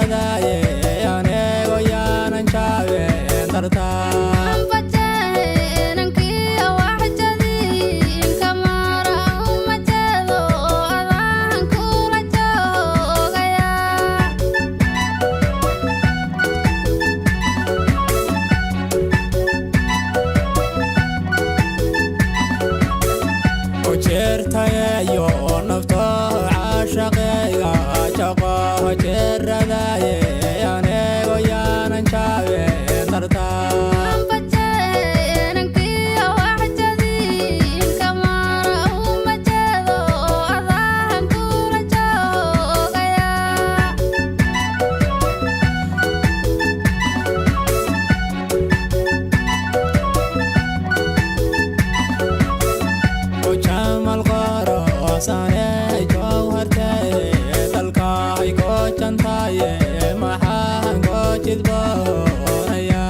Jeeradaye anego yaanan jaabeen dartaa. Jeertayeyo nafto caashaqeyga jaqo jeeradaye anego yaanan jaabeen dartaa. Jamal qorosane jawhartee dalkaay goojantaye maxaan goojidboonaya.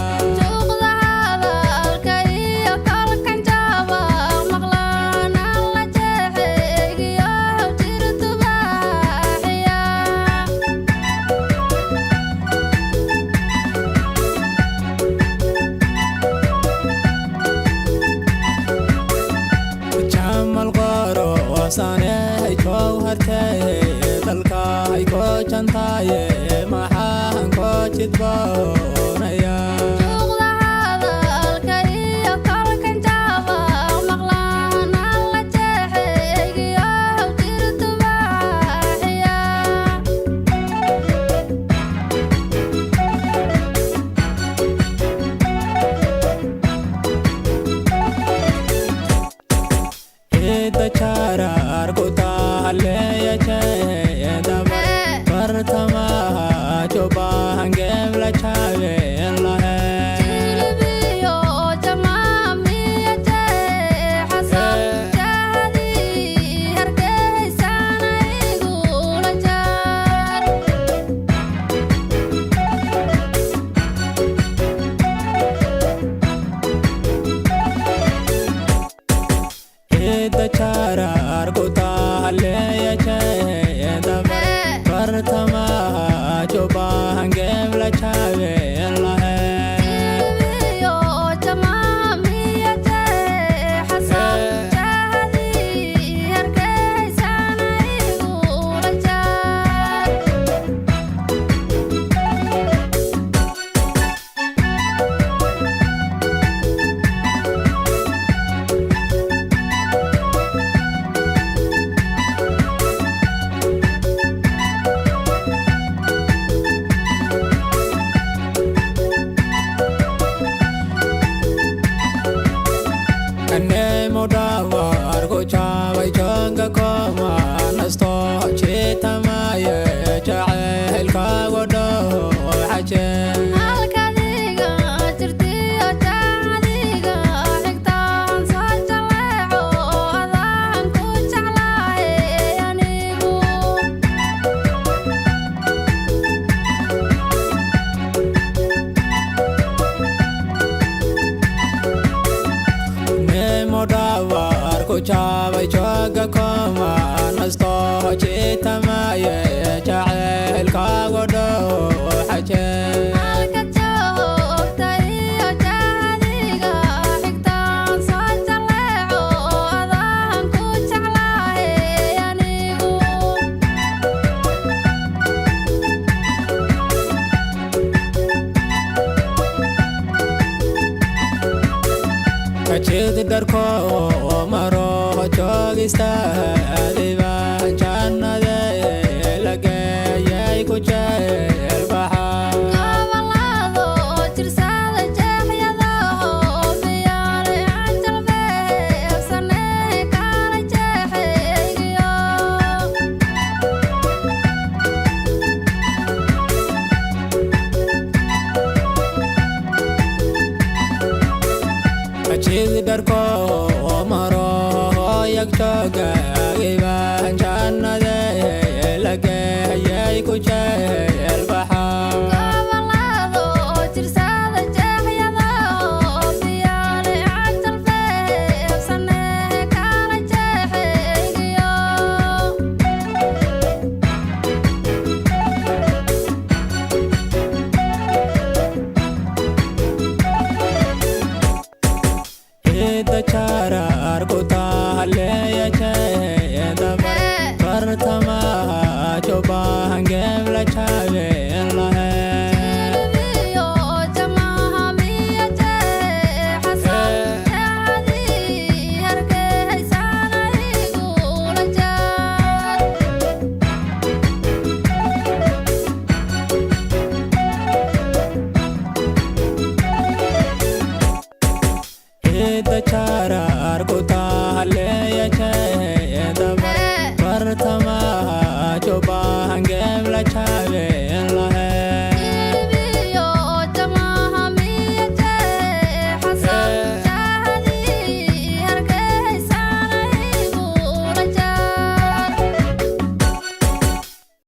Jamal qorosane jawhartee dalkaay goojantaye maxaan goojidboonaya. Ciidda jaraar ku taaleeya jeedaba bartamaha jubbahan geemla jaabeen lahayn. Ciidda jaraar ku taaleeya jeedaba bartamaha jubbahan geemla jaabeen lahayn. Kanemo dawar ko jaabay janga koma nasto jeetamaye jaceylkaago dhooxaje. Nemo dawar ko jaabay janga koma nasto jeetamaye jaceylkaago dhooxaje. Kajid dharko maro joogista adiba jannade lageeyay ku jeel baxa. Kajid dharko maro yag joogaagiba jannade lageeyay ku jeel baxa. Jarar ku taaleya.